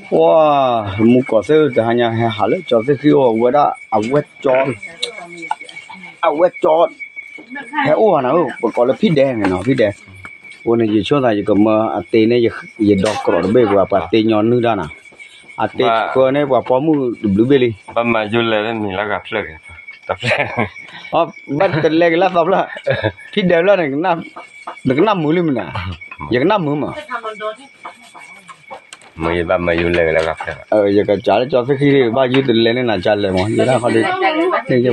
ပှၤ မူကီၢ်သ့ၣ်တဟါညါ ဟဲဟးလၢကၠီသ့ၣ်ဃံအိၣ်ဝဲဒၣ် အဝဲကၠီ အဝဲကၠီ ဟဲအိၣ်ဧါနၤဧၢ ပကိးလၢဖံဒဲးန့ၣ်နီၤ ဖံဒဲး, အဃိန့ၣ် ယဆိသးယကမၢအတ့န့ၣ် ယဒီကရီးတဘ့ၣ် ပှၤပှၤတ့ညီနုၢ်တၢ်နၤ, အတ့ဃၢန့ၣ် ပှၤပိာ်မုၣ်တဘျုးဘ့ၣ်လံ, ဘၣ်မၤယူၤလဲၤလၢနံၤလၢဂၤဖျၢၣ်ဂ့ၤ, တဖျၢၣ်, ဘၣ်တလဲၤက့ၤလၢသီဖျၢၣ်, ဖံဒဲးဖျၢၣ်န့ၣ် နကနၣ်မုာ်လံမနုၤ, ယကနၣ်မုာ်မး မ့ၢ်ယဘၣ်မၤယူၤလဲၤက့ၤလၢဂၤဖျၢၣ်, ယကစးလၢကၠီသ့ၣ်ဃံ ဘၣ်ယူၤတလဲၤန့ၢ်နၤကၠီလဲၤမး ယတၢ်ခီဒ်န့ၣ်ဘၣ်, ကၠီဃံ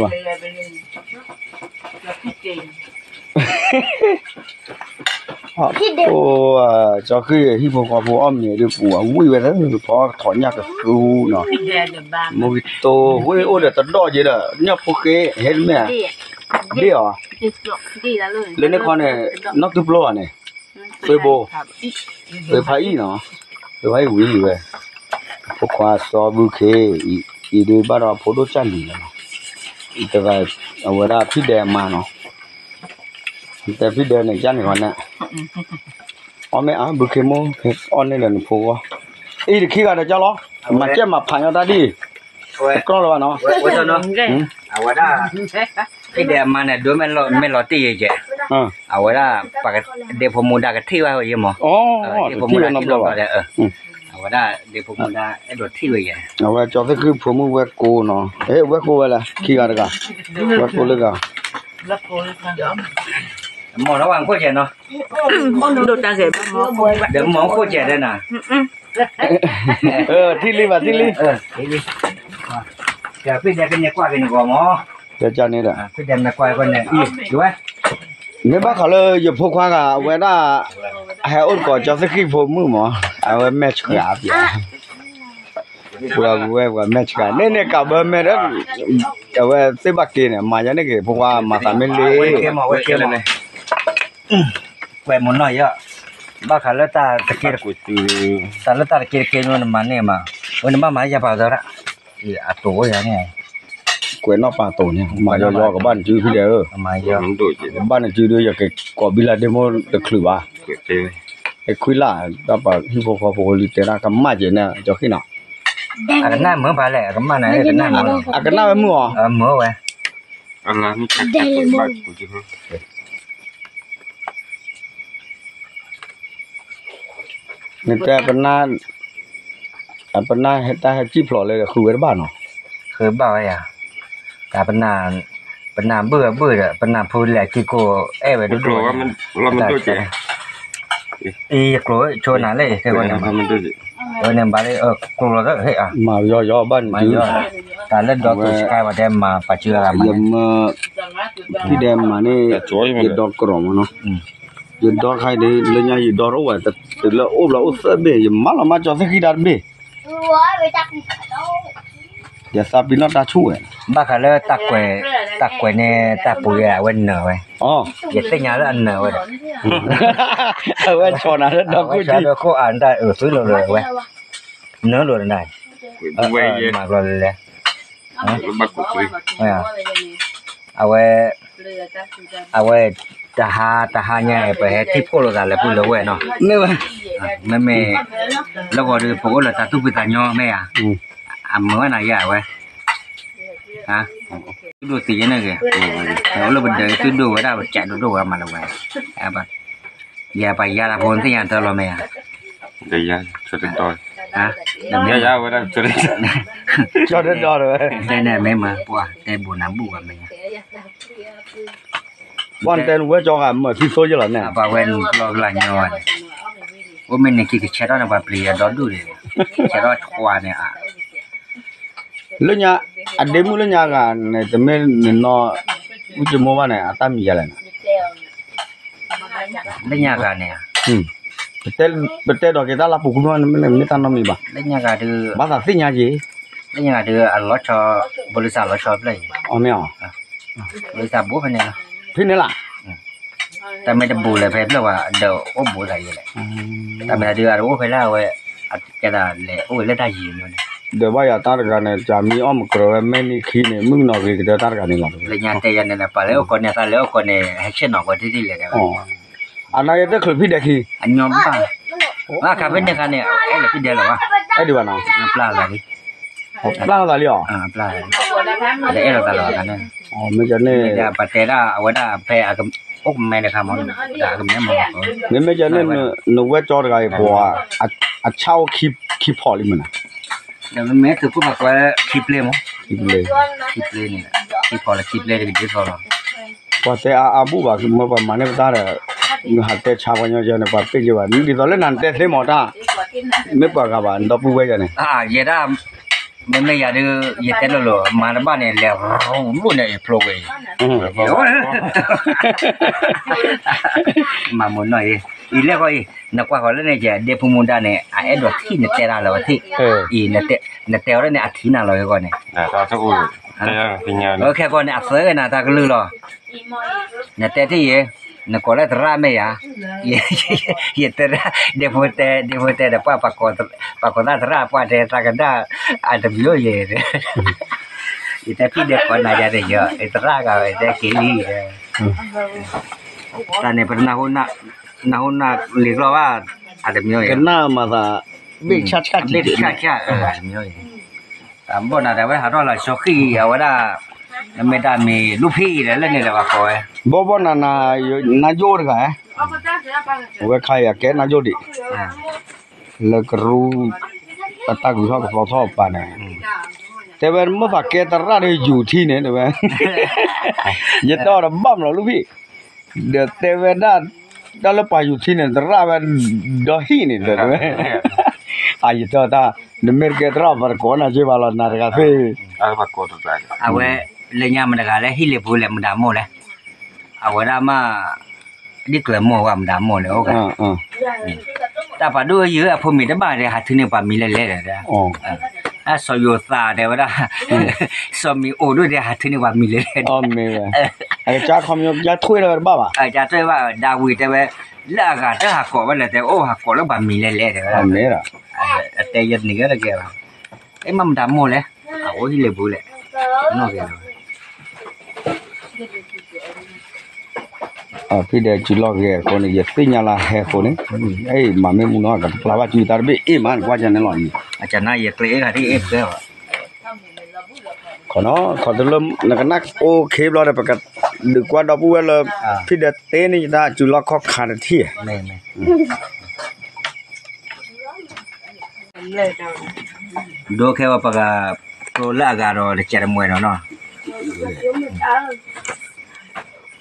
ဟံၣ်ဖိဃီဖိအီၣ်မ့ၤဒ်ပူၤ အဝံၣ်ဝဲသၢ ဖီထီၣ်ညၣ်ကသူနီၤ, မိၢ်ဂံၢ်တိၢ်ဝဲအိၣ်ဒီးတဒီၣ်က့ၤဒီး ညၣ်ဖိဃ့ ဟဲတမ့ၢ်ဧါ, ဒ့ၣ်အီၤ, လၢန့ၣ်ခီန့ၣ် နီၢ်ကုပျိဘၣ်န့ၣ် သွေးဘိ, သွေးဖးအံၤနီၤ, သွေးဖးအံၤဝံၤဝဲ, ဖိခွါစီၤဘုခ့, အံၤဒုးဘၣ်ဒီးဖိဒိၣ်ကၢ်လံၤလီၤ, အံၤတဂၤ အဝဲဒၣ်ဖံဒဲးအမါနီၤ, တဲဖံဒဲးန့ၣ် ကၢ်န့ၣ်ဃီန့ၣ်, အီၣ်မ့ၢ်အါဘုခ့မိၢ်, အီၣ်န့ၢ်ဒီးနဖိဂီၢ်, အံၤတခံဂၤဒီးကၢ်လီၤ, မၤကဲမၤဖးညီတၢ်ဒ်အံၤ, တကြၢးလၢၤဘၣ်နီၤ, အဝဲဒၣ် ဖံဒဲးအမါန့ၣ် ဒိၣ်မ့ၢ်လီၤတံၢ်ယဲၢ်ကဲ, အဝဲဒၣ် ဒ့ဖိမူဒါကထံၣ်ဘၣ်ဝဲယဲၢ်မး, ဒ့ဖိမူဒါထံၣ်လီၤဘျီဒီး, အဝဲဒၣ်ဒ့ဖိမူဒါအဲၣ်ဒိးထံၣ်ဝဲယဲၢ်, အဝဲကၠီသ့ၣ်ဃံဖိမုၣ်ဝဲၢ်ကိနီၤ, ဝဲၢ်ကိဝဲလဲၣ် ခံဂၤတဂၤ, ဝဲၢ်ကိလၢဂၤ, မီၢ်ထီၣ်ဝဲခိၣ်ကဲနီၤ, ဒီးမီၢ်ခိၣ်ကဲဒဲနၤ ထံၣ်လံဘၣ်ထံၣ်လံ, ဖံဒဲးကန့ၣ်ကွၢ်က့ၤနဂီၢ်မး, ဖံဒဲးန့ၣ်ကွၢ်က့ၤန့ၣ်, မ့ၢ်ဘၣ်ဃးလၢယဖိခွါဂၤ အဝဲဒၣ် ဟဲအိၣ်တကိးကၠီသ့ၣ်ဃံဖိမုၣ်မး, အဝဲမဲာ်ဆှးပျဲ, ပှၤဝဲပှၤမဲာ်ဆှးန့ၣ်န့ၣ် ကးဘၢမဲာ်ဒီး, အဝဲသ့ၣ်ဘၣ်က့ၤန့ၣ် မၤယါန့ၣ်က့ၤ ဖိခွါမၤသးမ့ၢ်လံ ကွဲးမနီၢ်ယီၤ, ဘၣ်ဃးလၢတၢ်တက့ၢ်, တၢ်လၢတၢ်တက့ၢ်တက့ၢ်န့ၣ် နမၤန့ၢ်မး, ဝဲနဘၣ်မၤယၤပာ်သၢဒၣ်, အတိာ်ဝဲယၤန့ၣ်, ကွဲးနီၣ်ပာ်တိာ်န့ၣ် မၤယီၤယီၤကဘၣ်နစုဖံဒဲးဧၢ, ကဘၣ်နစုဒီး ယကကိးဘံလၢဒ့မိၢ်တချုးဘၣ်, အခွံလၢ် တၢ်ပာ်ဟံၣ်ဖိဃီဖိလံတဲဒၣ် ကမၣ်ကဲန့ၣ် ကၠီဃံနီၤ, အကနၣ်မုာ်ပၢ်လဲၣ် အကမၣ်န့ၣ် အကနၣ်မုာ်အီၤ, မုာ်ဝဲ နတဲပနၢ်, အပနၢ်တၢ်ဟဲစံၣ်ဖျိးလၢဃုဝဲတဘၣ်နီၤ, ဃုဘၣ်ဝဲယၤ, တၢ်ပနၢ်, ပနၢ်ဘုၣ်အဘုၣ်ဒီး ပနၢ်ဖိလဲၣ်ကံကိးအဲၣ်ဝဲဒိၣ်ဒိၣ်, အံၤယကျိၤဆိနၤလၢအံၤခဲကီန့ၣ်, ဝဲန့ၣ်ဘၣ်လၢကျိၤလီၤသၢဟဲအါ, မၤယီၤယီၤဘၣ်နစု, တၢ်လၢဒီးကိးဆှါဝဲတဲမၤပာ်စုအဂၤမး, ဖံဒဲးမၤန့ၣ်, ယဒီကရီမးနီၤ ယဒီခါအံၤဒ် လၢညါယဒီတအိၣ်ဝဲ တုၤလၢအိၣ်ဘျီအိၣ်သၢဘ့ၣ် ယမၤလီၤမၢ်ကၠီသ့ၣ်ဃံတၢ်တဘ့ၣ်, ယသးပ့ၤနီၣ်တၢ်ဆူၣ်ဝဲ, ဘၣ်ဃးလၢတၢ်ကွဲး, တၢ်ကွဲးန့ၣ် တၢ်ပူၤယဲ အဝဲနၢၤဝဲ, ယသ့ၣ်ညါလၢအနၢၤဝဲဒီး, အဝဲဆီၣ်နၤလၢဒီခိၣ်, အဝဲဆီၣ်ဒီခိၣ်အတၢ်အုးသုလိာ်လၢဝဲ, နၢၤလိာ်နၤ, မၤဘျီလဲၤလဲၤ အဝဲ, အဝဲ, တဟါတဟါညါ ပဟဲထံၣ်ဖှိၣ်လိာ်သးလၢပုၢ်လၢဝဲၢ်နီၤ, မ့မ့ၢ်, လၢဂီၤဒီး ပအိၣ်လၢတၢ်သူၣ်ဖှံသးညီမ့ၢ်ဧါ, အမုာ်ဝဲနၤယဲအဝဲ, ဒိၣ်သံးယဲန့ၣ်ဂ့ၤ, အိၣ်လၢပဒၢးသုဒိၣ်ဝဲဒၣ် ပကးဒိၣ်ဒိၣ်ဝဲမးလၢဝဲ, ယပယါတၢ်ဖိသ့ၣ်ညါတၢ်လီၤမ့ၢ်ဧါ, ယဝဲဒၣ်, တဲန့ၣ်မ့ၢ်မၤပှၢ် တဲဘိးနၤဘူၣ်ဝဲမ့ၢ်ဧါ, ပှၢ်တဲဝဲကၠီဂၤမၤသံသိယလီၤန့ၣ်, ပှၢ်ဝဲနကျီကလၢ်ညီဝဲန့ၣ်, အိၣ်မ့ၢ်န့ၣ်က့ၤကဆဲးထီၣ်န့ၣ် ပှၤပျံၤယၤဒီဒူၣ်န့ၣ်, ဆဲးထီၣ်ခွါန့ၣ်ဧါ, လၢညါ, အဒ့မုၣ်လၢညါဂၤန့ၣ် တမ့ၢ်နနီၢ်, အူကၠံမိၢ်ဘၣ်န့ၣ် အတၢ်မံၤယၤလဲၣ်န့ၣ်, လၢညါဂၤန့ၣ်, ပတဲဒီးက့ၤတၢ်လၢပူၤကွံာ်မ့ၢ်တၢ်နီတမံၤဘၣ်, လၢညါဂၤဒုး, ဘၣ်သးသ့ၣ်ညါက့ၤ, လၢညါဂၤဒုး အလီၤဆီ, ဘိလံသးလီၤဆီဖျၢၣ်အံၤ, အီမ့ၢ်အီၤ, ဘိလံသးဘိဖဲန့ၣ်လီၤ, ဖဲန့ၣ်လီၤ, တၢ်မ့ၢ်တဘူးလၢၤဖဲဖျၢၣ်ဝဲ ဒီးအိၣ်ဘူးသးယဲလဲၣ်, တၢ်မ့ၢ်ဒုးအတအိၣ်ဖဲလၢအဝဲ, အကဲဒၣ်လဲၤအိၣ်ဝဲလၢတၢ်ယံၤမ့ၢ်န့ၣ်, ဒီးဘၣ်ယၤတၢ်တဂၤန့ၣ် ကမံအီၣ်မကြၢးဝဲ မ့ၢ်နံၣ်ခံန့ၣ် မုၣ်ကနီၤဂ့ၤကတၢၢ်တၢ်တဂၤန့ၣ်လီၤ, လၢညါတဲယၤန့ၣ် ပှၤလၢအိၣ်ကီၢ်န့ၣ် သးလၢအိၣ်ကီၢ်န့ၣ် ဟဲဆ့ၣ်နီၤကီးတ့ၢ်တ့ၢ်လဲၣ်တဲဝဲ, အနာ်ယဲတချုးဖံဒဲးခံ, အညီဘၣ်, ဘၣ်ခါဖဲန့ၣ်ခါန့ၣ် အဲၣ်လၢဖံဒဲးလီၤဘၣ် အဲၣ်ဒံးဘၣ်နီၤ, ပျၢ်သးလံအီၤ, မ့ၢ်ကန့ၣ်, မ့မ့ၢ်ကန့ၣ် နဝဲၢ်ကၠီတဂၤအံၤ ပှၤ အဆၣ်အိၣ်ခံဖီၣ်လံမ့ၢ်နီၤ, မ့ၢ်သုးခိၣ်ဖးကွဲခံဘျ့မး, ခံဘျ့, ခံဖီၣ်လၢခံဘျ့တကဒ်သိးလီၤ, ပှၤတဲအါအါဘူၣ်ဘၣ် မ့ၢ်ပှၤမၤန့ၢ်ပတၢ်ဒီး နဟးတဲဆါပှၤညီယဲန့ၣ် ပှၤပ့ၢ်က့ၤဘၣ် ဒ်သိးလၢနတဲသ့မးတၢ်, မ့ၢ်ပှၤဂၤဘၣ် ဒီပုၢ်ဝဲၢ်ယဲန့ၣ်, ယဲဒၣ်, မ့မ့ၢ်ယၤဒုး ယတဲလိၤလိၤ မၤတဘၣ်န့ၣ် လဲၤရူၤလိၣ်န့ၣ် ယဖျိဝဲအံၤ, မၤမုာ်နီၢ်အံၤ, အံၤလဲၣ်ဃီအံၤ နကွၢ်ဃီလၢန့ၣ် ယဒ့ဖိမူဒါန့ၣ် အအဲၣ်ဒိးထံၣ်နတဲဒၣ်လၢၤဘၣ်ထံၣ်, အံၤ, နတဲအီၤလၢန့ၣ် အထံၣ်နၤလီၤဂ့ၤဂီၢ်န့ၣ်, ခဲကီန့ၣ် အသၢဂၤနၤတၢ်ကလုၢ်လီၤ, နတဲထံၣ်ယဲ, နကိးလၢသရၣ်မ့ၢ်ယၤ, ယသရၣ် ဒ့ဖိတဲ ဒ့ဖိတဲဒီး ပှၤကိးသၣ်သရၣ် ပှၤတဲသးကဒၣ် အတမံၤအိၣ်ယဲ, ယတဲထံၣ်ဒ့ကိးနၤယၤန့ၣ်ယီၤ ယသရၣ်ဂၤဝဲတဲက့ၤလံ, တၢ်န့ၣ် ပတနၢ်ဟူနၢ်လံၤကျီၢ်ဘၣ်, အတမံၤအိၣ်ယဲ, ကနၣ်မၤသး ဘ့ၣ်ဆၣ်ဆၣ် ဘ့ၣ်ဆၣ်ဆၣ်, တမံၤအိၣ်ယဲ, တၢ်ဘီၣ်နၤဒၣ်ဝဲဟးထီၣ်လီၤ စီၤဃံၣ်အဝဲဒၣ်, နမ့ၢ်တၢ်မံၤလူဖံဒီးလၢန့ၣ်ဒီးပှၤကိးဝဲ, ဘီၣ်ဘီၣ်နၤနၤ, နါယိၣ်တဂၤ, အဝဲခါအံၤအကဲနါယိၣ်ဒံး, လၢကရူၢ်, အတၢ်ကွံာ်ထီၣ်ကသီထီၣ်အပၢ်န့ၣ်, တဲဝဲမ့ၢ်သးကဲသရၣ်ဒီးယူၤထံန့ၣ်တဲဝဲ, ယတဲအီၤတဘၣ်မလီၤလူဖံ, ဒီးတဲဝဲဒၣ်, တၢ်လၢပှၤယူၤထံန့ၣ် သရၣ်ဝဲ, ဒီဟံၣ်န့ၣ်ဒီးတဲဝဲ, အယတဲအီၤတၢ်, နမ့ၢ်တကဲသရၣ်ပှၤတကိးနၤက့ဘၣ်လီၤ နၤတဂၤသ့ၣ် အဝဲ, လၢညါမတၤတဂၤလၢဟံၣ်လ့ၤပူၤလဲၣ် မတၤမိၢ်လဲၣ်, အဝဲဒၣ်မး, ဒ်ကျၢၤမိၢ်ဝဲမတၤမိၢ်လဲၣ်အိၣ်, တၢ်ပှၤဒိၣ်ယုၢ်အဖိမံၤတဘၣ်ဒီး ဟးထုးန့ၢ်ပှၤမံၤလဲၣ်လဲၣ်ဒီး, အစီၤယိၤသးတဲဝဲဒၣ်, စီၤမံၤအိၣ်ဒိၣ်ဒီး ဟးထုးန့ၢ်ပှၤမံၤလဲၣ်လဲၣ်, အကစၢ်ခီမညီ ကစၢ်ထွဲဒီးဝဲတဘၣ်ဘၣ်, ကစၢ်ထွဲဘၣ် ဒၣ်ဝံၤတဲဝဲ, လၢအဂၤတဟးကိးဝဲလဲၣ် တဲအိၣ်ဟးကိးလၢပှၤမံၤလဲၣ်လဲၣ်တဲဝဲဒၣ်, အတဲယဲတနံၤဂ့ၤတကဲဘၣ်, အမ့ၢ်မတၤမိၢ်လဲၣ်, အအိၣ်ဟံၣ်လ့ၤပူၤလဲၣ်, နီၢ်ဂ့ၤလီၤ ဖံဒီးစုလီၢ်ဂဲၤအဃိန့ၣ် ယသ့ၣ်ညါလၢဟဲအဃိန့ၣ်, အ့ မၤမ့ၢ်မူနီၤ ကတပျၢ်ဘၣ်စုတၢ်တဘ့ၣ်အ့ၣ်မးန့ၣ် ကွၢ်ကန့ၣ်လီၤအံၤ, အကနၣ်ယကျဲအ့ၣ်ခါဒ်အ့ၣ်ဖဲဘၣ်, ခီနီၤ ခီတလၢ နကနၣ်အိၣ်ခ့ဘျီဒီး ပကဒုးကွၢ်ဒီပုၢ်ဝဲၢ်လၢ ဖံဒီးတဲန့ၢ်ယတၢ်စုလီၢ်ခီၣ်ခါတထံၣ်, ဒိခဲဝဲပက တိလၢအဂၤဒီးတကဲတမှဲဒီးနီၤ,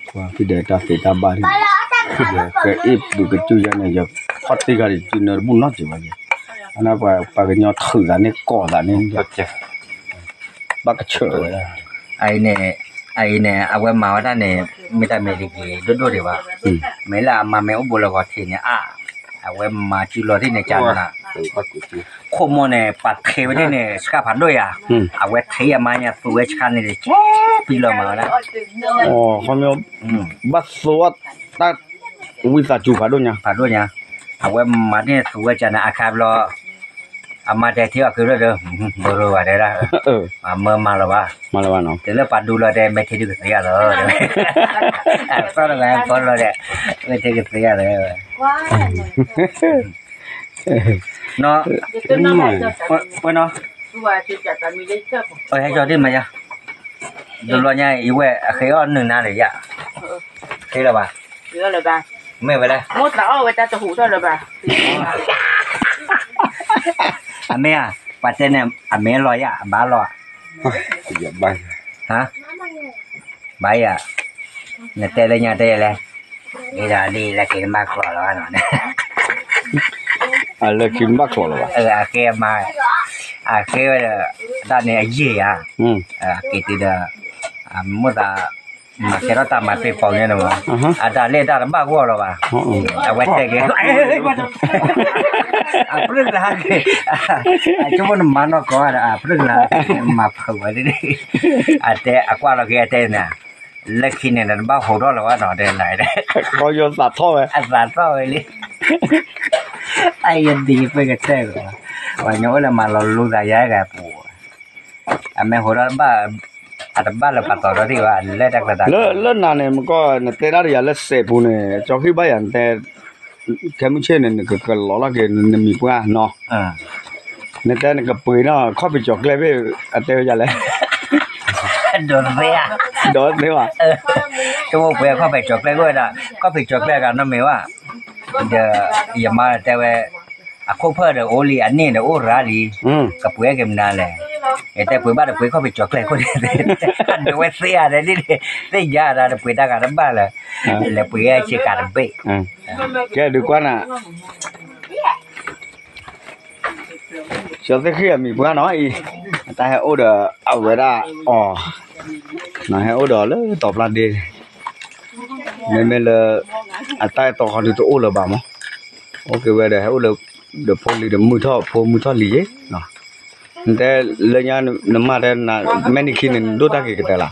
ကွၢ်ဖံဒီးတၢ်သ့တၢ်ဘၣ်န့ၣ်, ဖံဒီးကအ့ၣ်ပူၤကစုယါန့ၣ် ယဖီၣ်တ့ၢ်ခါဒီး စုနၢတဘူၣ်နီတစဲးဘၣ်ယဲ, အန့ၣ်ပှၤကညီထုးသးန့ၣ် ကိးသးန့ၣ်, ဘၣ်ကဆၢၣ်ဝဲဒၣ်, အအံၤန့ၣ် အဝဲမၤဝဲဒၣ်န့ၣ် မ့ၢ်တၢ်မ့ၢ်တဂ့ၤဒိၣ်ဒိၣ်ဒံးဘၣ်, မ့ၢ်လၢအမါမ့ၢ်အိၣ်ဘူးလီၤဂီၤထံးန့ၣ် အ အဝဲမၤစုလီၤသ့ၣ်န့ၣ် ကနၤ ခိၣ်မိၢ်န့ၣ် ပှၤထံးဝဲသ့ၣ်န့ၣ် ဆှၣ်ဖးဒိၣ်ယၤ, အဝဲထံးအမါညါသူဝဲဆှၣ်န့ၣ် ကဲပံလီၤမၤဝဲဒၣ်, ဘၣ်သူဝဲတၢ် ဝံသးစူၤဖးဒိၣ်ညါ, ဖးဒိၣ်ညါ, အဝဲမၤန့ၢ်သူဝဲကနၤအခါဘျီ, အမါတဲထံအီၤက့ၤဒီး ဘိရိဝဲတဲဒၣ်, မၤမၢမၤလီၤဘၣ်, တုၤလၢပှၤဒူလီၤတဲ မ့ၢ်ထံဒုးကသ့အလီၤ, သီတဂၤဖီလီၤဒီး မ့ၢ်ထံကသ့အလီၤ, နီၤ, ပှဲၤနီၤ, ဟဲကၠီဒ်မးယါ, တဘျီညါအံၤဝဲ အဃ့အီၣ်နုာ်နၤလၢယါ, ဃ့လီၤဘၣ်, မ့ၢ်ဝဲလဲၣ်, အမ့ၢ်ဧါ, ပှၤတဲန့ၣ် အမ့ၢ်လီၤယါ အဘၣ်လီၤ, ဟါ, ဘၣ်ယါ, နတဲလၢညါတဲလဲၣ်, ဒ်လၢခံနဘၣ်ကျိးလီၤဘၣ်နီၤ, လၢခံနဘၣ်ကျိးလီၤဘၣ်, အဃ့မါ, အဃ့ဝဲဒီး တၢ်န့ၣ်အယံာ်ဧါ, က့ၤတုၤဒီး မိၣ်သး မၤကဲထီၣ်တၢ်မၤသ့ၣ်ဖီညါန့ၣ်မး, အတၢ်လၢတၢ်တဘၣ်ဂီၢ်လီၤဘၣ်, အဝဲတဲက့ၤ, အပြၢၢ်ကလါက့ၤ, အဆိကမိၣ်နမၤနီၢ်ကီးဒီး အပြၢၢ်ကလါ, မၤဖုးဝဲဒၣ်, အတဲအကွၢ်လီၤက့ၤအတဲန့ၣ်, လၢခံန့ၣ်ဒီးတဘၣ်ဟိးထီၣ်လီၤဘၣ်နီၤ တဲနၤ, ခီယိသးထီၣ်ဝဲ, အသးထီၣ်ဝဲလံ, အယဒံးပ့ၢ်ကတဲ, ပှၤကညီအိၣ်လၢမၤလီၤလူသးယါဂၤပူၤ, အမ့ၢ်ဟိးထီၣ်ဘၣ်, အတဘၣ်လၢပှၤတီၤထီၣ်သ့ၣ်ဘၣ် လၢတၢ်ကျဲတၢ် လၢနၤန့ၣ် မ့ၢ်ကီၢ် နတဲဒၣ်တယၤလၢစဲးပူၤန့ၣ် ကၠီဃံဘၣ်ယၤနတဲ, ခဲမုၢ်ဆ့ၣ်န့ၣ် နကကလီၤလီၤက့ၤနမံၤပှၢ်နီၤ, နတဲနကပှ့ၤနီၣ် ခီၣ်ဖံးကၠီၤကျဲၢ်ဘ့ၣ် အတဲဝဲဒ်လဲၣ်, ဒီးသ့ဧါ, ဒီးသ့ဘၣ်, တအိၣ်ပှ့ၤခီၣ်ဖံးကၠီၤကျဲၢ်ဘ့ၣ်ဝဲဒၣ်, ခီၣ်ဖံးကၠီၤကျဲၢ်ဂၤနီတမံၤဘၣ်, ဒီးယမါတဲဝဲ, အခိၣ်ဖၢၣ်ဒီးအိၣ်လံ အန့ၣ်ဒီးအိၣ်ရၤလံ, ကပှ့ၤက့ၤမနုၤလဲၣ်, ယတဲပှ့ၤဘၣ်ဒီးပှ့ၤခီၣ်ဖံးကၠီၤကျဲၢ်ခိၣ်န့ၣ်, ဒီးဝဲသ့ဧါဒီး သ့ၣ်ညါဒီးပှ့ၤတၢ်ဂၤတဘၣ်လၢၤ, လဲၤပှ့ၤဆ့ကၤတဘ့ၣ်, ကဲဒုးကွၢ်နၤ ကၠီၤသ့ၣ်ဃံၣ်အမံၤပှၢ်နီၤအံၤ, အတၢ်ဟဲအိၣ်ဒီးအဝဲဒၣ်အီၤ, ဟဲအိၣ်ဒီးလၢတီၤဖျါဒ့, မ့မ့ၢ်လၢ အတၢ်အဲၣ်တီခီဒုတအိၣ်လၢၤဘၣ်မး, အိၣ်က့ၤဝဲဒီးဟဲအိၣ်လၢ ဒီးဖိလံၤဒီးမုၢ်ထီၣ်ဖိမုၢ်ထီၣ်လံၤယ့, နတဲလၢညါနမါတဲ မဲာ်နံၤခံန့ၣ် နဒိၣ်တၢ်က့ၤကတၢၢ်လၢ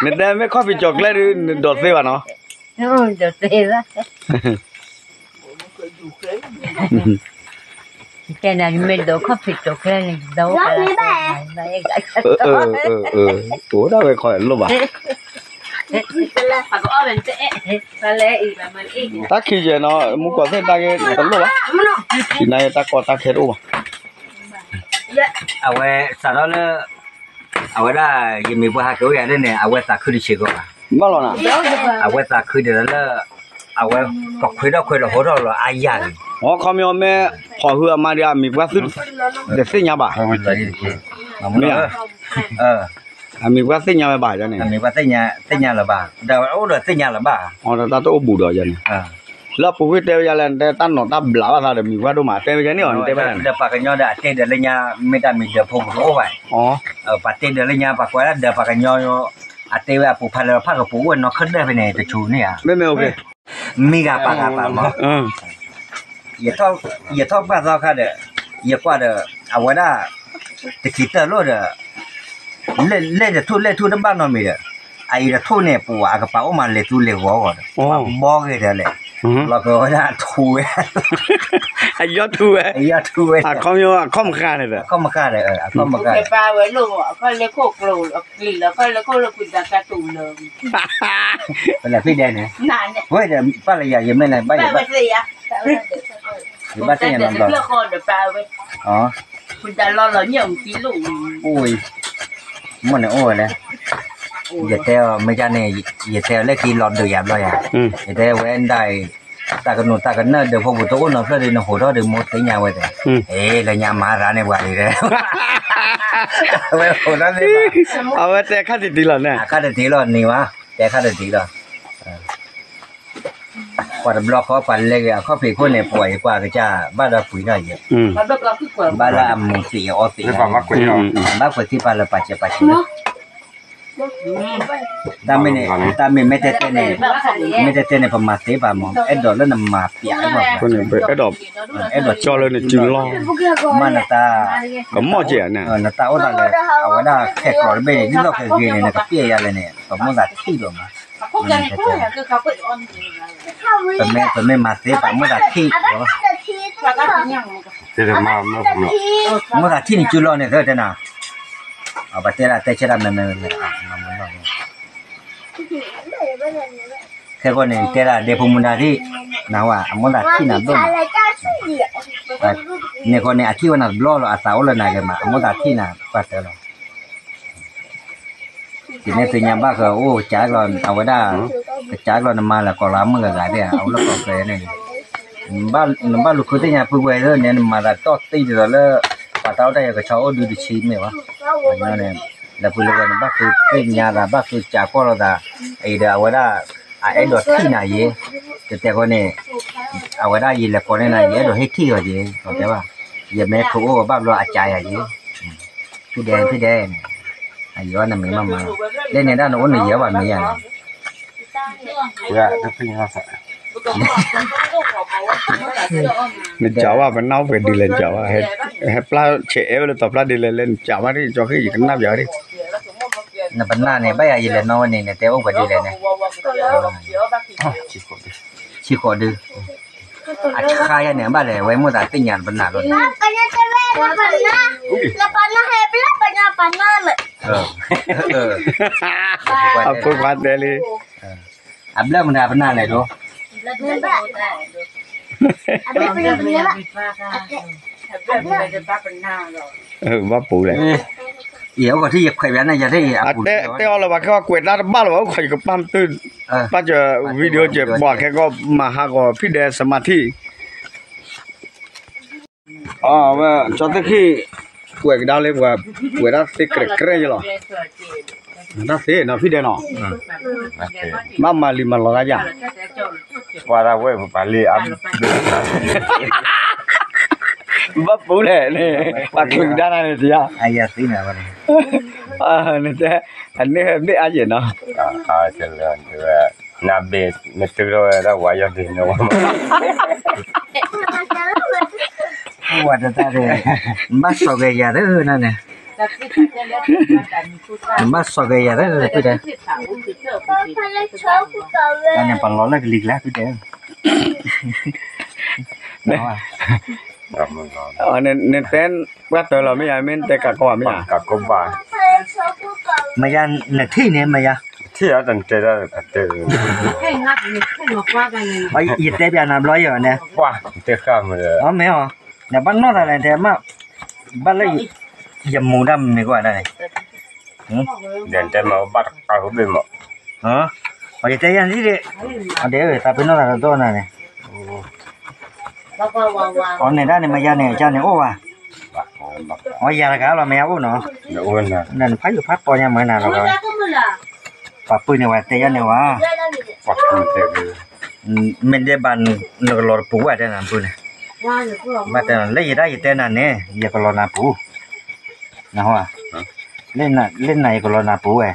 နတဲမ့ၢ်ခီၣ်ဖံးကၠီၤကျဲၢ်ဒုး နဒီးသ့ဘၣ်နီၤ, တဲနၤ နမ့ၢ်ဒိးခီၣ်ဖံးကၠီၤကျဲၢ်န့ၣ် ဒိး, အိၣ်ဒၣ်ဝဲခီၣ်လိၣ်ဘၣ်, တၢ်ခံယဲၢ်နီၤ မူကီၢ်သ့ၣ်တၢ်ဂ့ၢ်တလိၣ်ဘၣ်, ခံနၤယဲၢ်တၢ်ကီတၢ်ခဲတအိၣ်ဘၣ်, အဝဲစးထီၣ်လၢ အဝဲဒၣ် ယမံၤပှၢ်ဟးက့ၤအိၣ်ယၤလၢန့ၣ် အဝဲသးခုတဆံးကီးဘၣ်, ဘၣ်လီၤနၤ, အဝဲသးခုဒ်သိးလၢ အဝဲကခွ့ထီၣ်ခွဲးဒီးဟိထီၣ်လီၤအါယၤန့ၣ်, ခီမီမ့ၢ်ဖီၣ်ဟုအမါဒီးအမံၤပှၢ်သုတသ့ၣ်ညါဘၣ်, မ့ၢ်ဧါ, အမံၤပှၢ်သ့ၣ်ညါဝဲဘၣ်န့ၣ်, သ့ၣ်ညါလၢၤဘၣ်, ဒီးအိၣ်ဒီးသ့ၣ်ညါလၢၤဘၣ်, တၢ်တအိၣ်ဘူးဒီးယၤန့ၣ်, လၢအပူၤကွံာ်တဲဝဲယၤလဲၣ် နတဲတၢ်နီၤတၢ်ဘျးဘၣ်သးဒီးမံၤပှၢ်ဒိၣ်မး တဲဝဲယၤန့ၣ်အီၤ နတဲဝဲဒၣ်န့ၣ်, ဒီးပှၤကညီဒီးအတဲဒီးလၢညါ မ့ၢ်တၢ်မံၤဒၢးဖိပူၤတအိၣ်ဘၣ်, ပှၤတဲဒီးလၢညါ ပှၤကွၢ်ဒၣ်ဒီးပှၤကညီ အတဲဝဲအပူၤဖးလၢဖးကပူၤအိၣ်နီၢ်ခၢၣ်ဒၢၣ်ဖဲန့ၣ် တဆူၣ်န့ၣ်ဧါ, မ့ၢ်မ့ၢ်အိၣ်ဖဲ မံဂၤပာ်ဂၤပာ်မး, ယထီၣ်ပှၢ်သီခါဒီး ယကွၢ်ဒီး အဝဲဒၣ် တခံတၢၢ်လိၣ်ဒီး လဲၣ်လဲၣ်တထူၣ်လဲၣ်ထူၣ်တဘၣ်နီတမံၤဒီး အအံၤတထူၣ်န့ၣ် ပှၤအကပာ်အိၣ်မးလဲၤသူလဲၤဂီၤဂီၤဒီး ဘီဂ့ၤဒီးလဲၣ်, လီၤကဝဲဒၣ်ထူဝဲ, အယီၢ်ထူဝဲ, အယီၢ်ထူဝဲ, အခီပညီအခီၣ်မဃၢ်န့ၣ်ဒီး, အခီၣ်မဃၢ်ဒီး အခီၣ်မဃၢ်, ပလဲၤဖံးဒဲန့ၣ်, ဝဲဒီးပၢ်လၢယၤယမ့ၢ်လဲၤဘၣ်ယဘၣ်, ယဘၣ်သ့ၣ်ညါနီတဘျီ, အိၣ်, မ့ၢ်န့ၣ်အိၣ်ဝဲလဲၣ်, ယတဲအီၤ မ့ၢ်ယၤန့ၣ် ယတဲအီၤလၢခံလီၤဒုးယၤဘျီယၤ, ယတဲဝဲဒၣ်အံၤ တၢ်ကနူးတၢ်ကနၢၣ်ဒီးဖိပူၤတအိၣ်နီတဖျၢၣ်ဒီး နဟိးထီၣ်ဒီးမိၢ်သ့ၣ်ညါဝဲဒီး, အ့ လၢညါမၤရၤန့ၢ်ပှၤလံဒီး, အဝဲဟိးထီၣ်သ့ၣ်ဘၣ်, အဝဲတဲခါတံၢ်တံၢ်လီၤန့ၣ်, အခါတံၢ်တံၢ်လီၤန့ၣ်ဝဲ, တဲခါတံၢ်တံၢ်လီၤ ပှၤတဘျီဃီ ပှၤလဲၤက့ၤအခီၣ်ဖံးခိၣ်န့ၣ် ပှၤယကွၢ်ကစၢ် ဘၣ်ဒီးပှ့ၤထီၣ်ယဲ, ဘၣ်လၢအမူးသံးအီသံး, ဘၣ်ကွဲးသံပာ်လၢပာ်စဲးပာ်စဲး, တၢ်မ့ၢ်န့ၣ် တၢ်မ့ၢ်မ့ၢ်တဲတဲန့ၣ်, မ့ၢ်တဲတဲန့ၣ် ပမၤသ့ပာ်မး အဲၣ်ဒိးလၢနမၤပျး, အဲၣ်ဒိး, အဲၣ်ဒိးကၠီလၢနစုလီၤ, မ့ၢ်နတၢ်, ကမီၣ်ကဲန့ၣ်, နတၢ်အိၣ်သးလၢ အဝဲဒၣ်ခဲကျိးတဘ့ၣ်န့ၣ် ဒ်သိးကဂ့ၤန့ၣ် နကပျဲၢ်ယၤလဲၣ်န့ၣ် ပမိၢ်သးထံၣ်ဒီးမး ပမ့ၢ်မၤသ့ပာ်မိၢ်သးထံၣ်, မိၢ်သးထံၣ်န့ၣ် စုလီၤန့ၣ် သၢတဲနၤ, ပတဲဒၣ်တဲဆၢဒၣ်မဲမဲ, ခဲကိာ်န့ၣ် တဲဒၣ်ဒဲဖိမူဒါထံၣ်, နဝဲ အမိၢ်သးထံၣ်နၤဒိၣ်မး, န့ၣ်ဃီန့ၣ် အထံၣ်ဝဲနၤတဘျီလီၤ အသးအိၣ်လၢနၤဂ့ၤမး အမိၢ်သးထံၣ်နၤ ပှၤတဲလီၤ ယမ့ၢ်သ့ၣ်ညါဘၣ်ဃီ အိၣ်ကးကျီ အဝဲဒၣ် ကကးကျီနမါလၢကီးလီၤမုၢ်ဂၤဂၤဒၣ် အအိၣ်လၢကီးကျဲန့ၣ်, နဘၣ်လူၤဃုသ့ၣ်ညါပုၢ်ဝဲၢ်န့ၣ် နမၤသးတီၢ်တံၢ်ဒ်သိးလၢ ပှၤတၢ်အိၣ်တၢ်ယၤကဆီအိၣ်ဒုတဆံမ့ၢ်ဘၣ်, လၢပုၢ်လၢဝဲၢ်န့ၣ် ဘၣ်ဃုသ့ၣ်ညါသး ဘၣ်ဃုကးကွၢ်လိာ်သး, အံၤဒီးအဝဲဒၣ် အအဲၣ်ဒိးထံၣ်နၤယ့, တတဲဃီန့ၣ် အဝဲဒၣ်ယလဲၤကိးန့ၢ်နၤ ယအဲၣ်ဒိးဟ့ၣ်ထံၣ်အီၤယ့, တဲဘၣ်, ယမ့ၢ်ခိၣ်အိၣ်ဘၣ်ဘျီအကးယၤယ့ ဖံဒဲ ဖံဒဲန့ၣ်, အယံၤအီၤနမံၤမးမး, လၢန့ၣ်ဒၣ်နအိၣ်နယဲၢ်ဘၣ်မ့ၢ်ယၤန့ၣ်, နကးဝဲပနၢ်အိၣ်ပှဲၤဒ်လဲၣ်နကးဝဲ, ဟဲပျၢ်ဆဲးအဲၣ်ဝဲလၢတီၤဖျါဒ်လဲၣ်လဲၣ် နကးဝဲဒၣ်ကၠီဃ့ၣ် ယကနၣ်ပျးဝဲဒၣ်, နပနၢ်န့ၣ် ဘၣ်ယၤယလဲၤနီၣ်ဝဲန့ၣ် နတဲအိၣ်ပှဲၤဒ်လဲၣ်န့ၣ်, ဆံဃိးဒု အဆါယၤန့ၣ် ဘၣ်လဲၤဝဲမိၢ်သးသ့ၣ်ညါပနၢ်လီၤန့ၣ်, အဖိခွါတဲလံ, အဘျၢမတၤပနၢ်လဲၣ်ဒိၣ်, ဘၣ်ပူၤလဲၣ်, တဲအီၤလၢၤဘၣ်ခဲအီၤ ကွဲးတၢ်တဘၣ်လၢၤဘၣ် အိၣ်ခိးယကပၢ်မတုၢ်, ပၢ်စၢၤ video ကဘၣ်ခဲကီၢ်မၤဟးဂီၤဖံးဒဲး စမၤထံၣ် အဝဲ ကၠီသ့ၣ်ခံ ကွဲးကဒါလၢပှၤ ကွဲးတၢ်သ့ကြဲးကြဲးယလီၤ, တၢ်သ့နီၤဖံးဒဲးနီၤ, ဘၣ်မၤလံမၤလီၤသးယၤ, ပှၤဒၣ်ဝဲပပာ်လံအါ, ဘၣ်ပူၤလဲၣ်န့ၣ်, ပှၤချုးကဒါနၤန့ၣ်တယၤ, နတဲ အန့ၣ်မ့ၢ်အါယဲၢ်နီၤ နဘ့ၣ်နတုၤထီၣ်ဝဲဒၣ်ဝၤယီၢ်ဒ့ၣ်န့ၣ်ဝဲမး, ဝၤတတၢ်ဒ့ၣ်, နဘၣ်စီၤက့ၤယၤသၢနၤန့ၣ်, နဘၣ်စီၤက့ၤယၤသၢဖံးဒဲး, တၢ်န့ၣ်ပလီၤလၢကလံၤကျါဖံးဒဲး နတဲ ပှၢ်တၢၢ်လီၤမ့ၢ်ယၤ မ့ၢ်နတဲကးကီဘၣ်မ့ၢ်ယၤ, မ့ၢ်ယၤနထံၣ်န့ၣ်မ့ၢ်ယၤ, ထံၣ်အတတဲဒၣ်တတဲ, ယတဲပျးနၤဘျီယၤန့ၣ်, မ့ၢ်အီၤ, နဘၣ်နီၢ်သးလဲၣ်တဲမး, ဘၣ်လၢ ယမူဒါမ့ၢ်ကွၢ်ဒၣ်န့ၣ်, တဲမးဘၣ်တကးဘ့ၣ်မး, ယတဲယၤန့ၣ်ဒ့ၣ်, အဒဲး သးပ့ၤနီၢ်သးတဒိၣ်နၤန့ၣ်, အီၤန့ၣ်ဒၣ်န့ၣ် မ့ၢ်ယၤန့ၣ် ကန့ၣ်အိၣ်ဘၣ်, အီၤယၤတဂၤလီၤ မ့ၢ်ယၤအိၣ်နီၤ, နဖးယိၤဖးတီညါမ့ၢ်နၤလီၤ, ပှၤပုၢ်န့ၣ်ဝဲတဲယၤန့ၣ်ဝဲ မ့ၢ်ဒဲးဘၣ်နကလီၤတပူၤဝဲတဲနၤပုၢ်န့ၣ်, ဘၣ်တဲ လၢယဒၣ်ယတဲနၤန့ၣ် ယကလီၤနၤပူၤ, နဟီ, လၢနၤယကလီၤနၤပူၤဝဲ,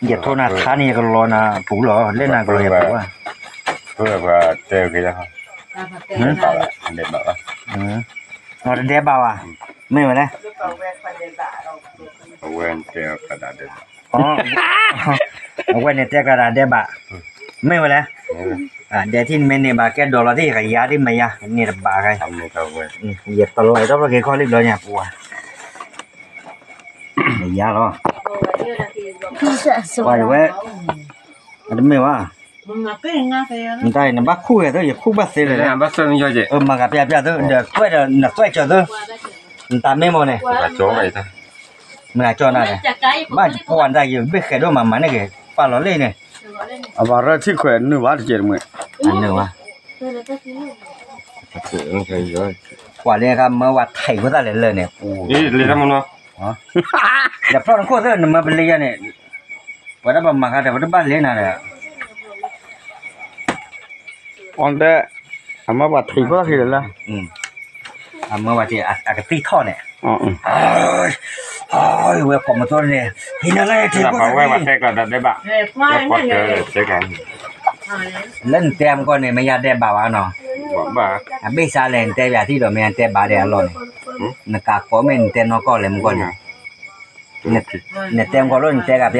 ယထိးနၤထါန့ၣ် ယကလီၤနၤပူၤလီၤ လၢနၤကလီၤယၤပူၤဝဲ, တဲက့ၤ, တဒဲးဘၣ်ဘၣ်, မ့ၢ်ဝဲလဲၣ်, အဝဲန့ၣ်တဲကြၢးဒၣ်ဒဲးဘၣ်, မ့ၢ်ဝဲလဲၣ်, ဒဲးထံၣ်နမ့ၢ်န့ၢ်ဘၣ်ကဲဒိးလီၤသ့ၣ် ယကယၤဒ်မ့ၢ်ယၤ န့ၢ်တဘၣ်ဂၤ, ယတလီၤထီၣ်ဖျိက့ၤခီလံဘျီညါပူၤ, ယၤလီၤ, ပှၤဝဲ, အတမ့ၢ်ဘၣ်, နတၢ်အံၤ နဘၣ်ခူၣ်ဂဲၤသၢ ယခူၣ်ဘၣ်သ့လဲၣ်, မၤကပျၢ်ပျၢ်သၢ ဒီးကွဲးဒီးနသွဲၣ်ကၠီသၢ, နတၢ်မ့ၢ်မ့ၢ်န့ၣ်, မ့ၢ်အကၠီနၤန့ၣ်, ဘၣ်ယပှၢ်နတၢ်ယဘ့ၣ်ဃဲးဒိၣ်မးမးန့ၣ်က့ၤ ပာ်လီၤလံန့ၣ်, အဘၣ်ရၢထံၣ်ခွဲးနုာ်ဘၣ်တကဲးတမ့ၢ်, အနုာ်ဘၣ်, ကွၢ်လၢခါမၢဝဲထံးဖိသၣ်လဲၤလၢာ်န့ၣ်, ဒီးဖျီၣ်နခိၣ်သၢ နမၢပလ့ယၤန့ၣ်, ပှၤဒၣ်ပမၤခါဒီး ပတဘၣ်လဲၤနၤဒီး အီတဲ, အမၢပှၤထံးဖိသၣ်ခံလၢာ်လၢ, အမၢပှၤထံး အကသံၣ်ထီၣ်န့ၣ်, ဝဲကိးမသိန့ၣ်, ဟံးနၤလၢထံးဖိသၣ်ခံ, လၢနတဲမကီၢ်န့ၣ် မ့ၢ်ယၤဒဲးဘၣ်ဘၣ်နီၤ, အဘ့ၣ်စးလဲၣ် နတဲပၠးထံၣ်ဒီးမ့ၢ်ယၤတဲဘၣ်ဒဲးအလီၢ်န့ၣ်, နကးကိးမ့ၢ်နတဲနီၢ်ကီၢ်လဲၣ်မကီၢ်န့ၣ်, နတဲမကီၢ်လၢနတဲကးပၠး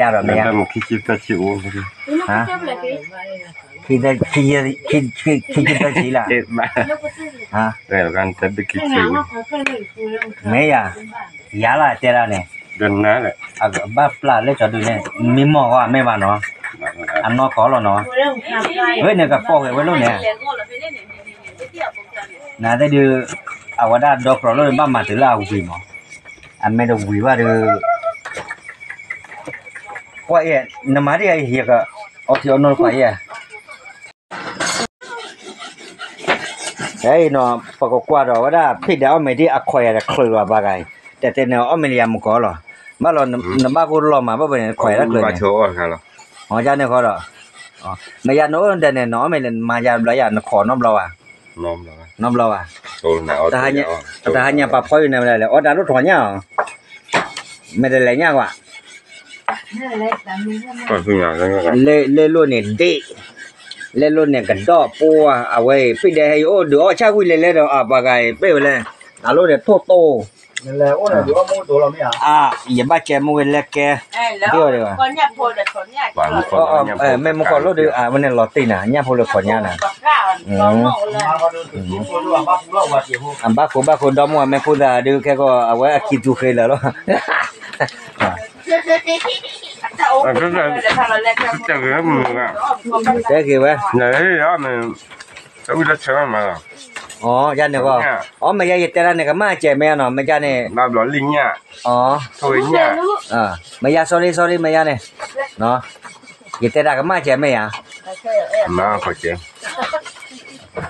ဒီးမ့ၢ်ယၤ ခံဆံသၢဆံလၢ, မ့ၢ်ယၤ, ယၤလၢတဲဒၣ်န့ၣ်, ဘၣ်ပျၢ်လၢကၠီဒုန့ၣ် မံမီၢ်ဂီၢ်မ့ၢ်ဘၣ်နီၤ, အနီၢ်ကီၢ်လီၤနီၤ, ဝဲန့ၣ်ကကိးဂ့ၤဝဲလိၣ်န့ၣ်, နသ့ၣ်ဒုး, အဝဲဒၣ်ဒီကြီလိၣ်န့ၣ် ဘၣ်မၤတုၤလၢအဝံၤမး, အမ့ၢ်တဝံၤဘၣ်ဒီး ကွၢ်အံၤ, နမၤဒ်အံၤ ယက, အီထံအီနိတခွးအံၤ, အံၤနီၤ ပကကွၢ်ဒီးဝဲဒၣ် ဖံးဒဲးအီၣ်မ့ၤဒ်အခွဲးယၤဒီးချုးလီၤဘၣ်ဂၤအံၤ, တဲတဲန့ၣ်အီၣ်မ့ၤလၢယၤမုၢ်ကီၢ်လီၤ, ဘၣ်လီၤ နဘၣ်ကိၢ်လီၤမး ဘၣ်ဘၣ်န့ၣ်ခွဲးယၤဒီးချုးန့ၣ်, အီၣ်ယၤန့ၣ်ဃီဒီး, မ့ၢ်ယၤနအိၣ်ဒဲးန့ၣ် နအီၣ်မ့ၤလၢနမၤယၤဘျီယၤ နခိးနီတဘျီဘၣ်, နီတဘျီဘၣ်, တဟါညါပှၤဖီအံၤန့ၣ်လဲၣ် အီၣ်တၢ်လိၣ်ထီၣ်ညၣ်အီၤ, မ့ၢ်တလဲၤညၣ်ကွၢ် လဲၤလိၣ်န့ၣ်ဒ့ၣ်, လဲၤလိၣ်န့ၣ်ကဒီးပှၤ အဝဲအံၤ ဖံးဒဲးဟဲအံၤအိၣ်ဒုးအီၣ်ဆၣ်ဝံၤလဲၤလဲၤဒီး အပှၤဂၤအံၤ ပ့ၢ်ဝဲလဲၣ်, အလိၣ်န့ၣ်ထိၣ်တိၢ်, အါ, ယဘၣ်ကဲမူဝဲလဲၤကဲ, ဒ်အီၤဒံးဘၣ်, မ့ၢ်မူကီၢ်လိၣ်ဒုး အဝဲန့ၣ်လီၤတ့ၢ်နၤ ညၣ်ဖိလၢခိးညါနၤ, အဘၣ်ခိၣ်ဘၣ်ခိၣ်ဒီမါဝၤမ့ၢ်ကူသးဒုး ခဲကီး အဝဲအခံသူဃ့လၢာ်လီၤ. တဲဂ့ၤမုၢ်ဂၤ, တဲဂ့ၤဝဲ, တဝံၣ်လၢဆၢမးလီၤ, အီ ယၤန့ၣ်ဂီၢ်, အီ မ့ၢ်ယၤ ယတဲဒၣ်န့ၣ် ကမၣ်စဲးမ့ၢ်ယၤနီၤ မ့ၢ်ယၤန့ၣ်, အီ မ့ၢ်ယၤ sorry sorry မ့ၢ်ယၤန့ၣ်, ယတဲဒၣ်ကမၣ်စဲးမ့ၢ်ယၤ,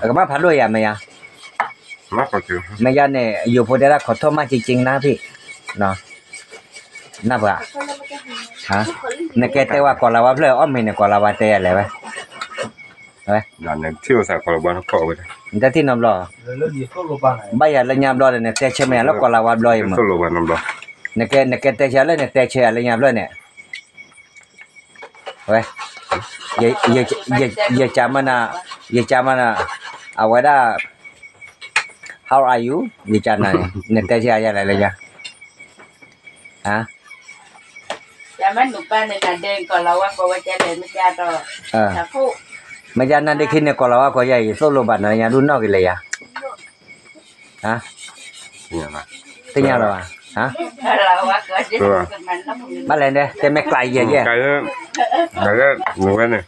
ကမၣ်ဖးဒိၣ်ယၤမ့ၢ်ယၤ, မ့ၢ်ယၤန့ၣ် ယိၤဖိတဲဒၣ် ขอโทษมากจริงๆ นะพี่, နၢ်ပှၤ, နကဲတဲဝဲကိးလၤဝါဖျၢၣ် အီၣ်မ့ၤန့ၣ် ကိးလၤဝါတဲယၤလဲၣ်ဝဲ, နတထံၣ်နီတဘျီ, ဘၣ်ယၤလၢညါဘျီဒီး နတဲဆၢမ့ၢ်ယၤလၢကိးလၤဝါဘျီအံၤမး, နကဲတဲဆၢလၢနတဲဆၢယၤလၢညါဘျီန့ၣ် ဝဲ, ယကမနၤ, ယကမနၤ, အဝဲဒၣ်, how are you, ယကနၤန့ၣ် နတဲဆၢယၤလဲၣ်လၢညါ, မ့ၢ်ယၤနၤဒ့ခံန့ၣ် ကိးလၤဝါကိးယၤအံၤ ယသိၣ်လိဘၣ်နၤညါဒုးနီၢ်က့ၤလၢယၤ, သ့ၣ်ညါလီၤဘၣ်, ဘၣ်လဲၣ်ဒဲ တဲမ့ၢ်ကျးယဲၢ်ယဲၢ်, ဝဲန့ၣ်,